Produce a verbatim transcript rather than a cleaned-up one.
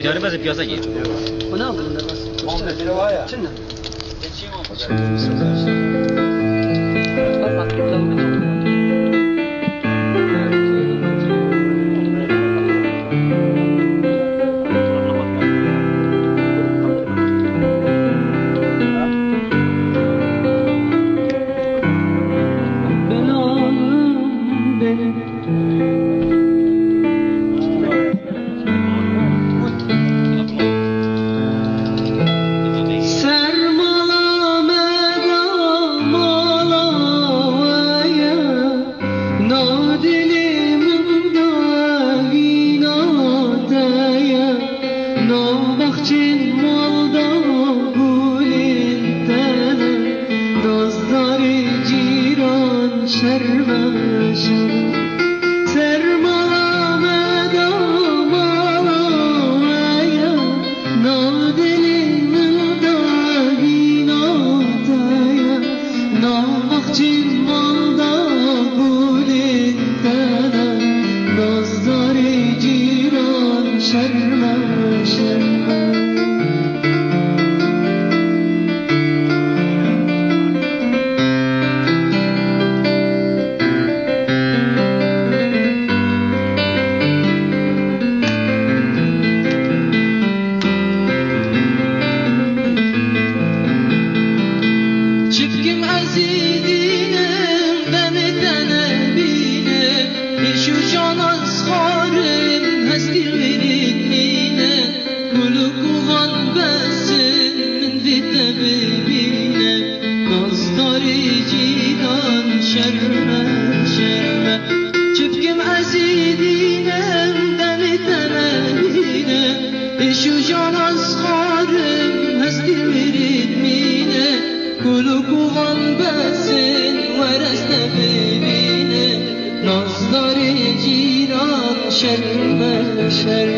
Diyarbekir piyasa ki. Ona aldım da bas. Çin'den. Sermala me da mala we ye, nav dilê min de hîna te ye, nav baxçên mal de gulên te ne, nazdarê cîran şerme şerme. Sermala me da mala we ye, nav dilê min de hîna te ye, nav baxçên mal de gulên te ne, nazdarê cîran şerme şerme. Çi bikim ezî dînim, demê te nebînim, êş û jana zixarim, hestî wî dît nîne. Gul û kovan bes in, min vê te bibîne, nazdarê cîran şerme şerme. Çi bikim ezî dînim, demê te nebînim, êş û jana zixarim, hestî wî dît nîne. Gul û kovan bes in, were ez te bibînim, nazdarê cîran şerme şerme.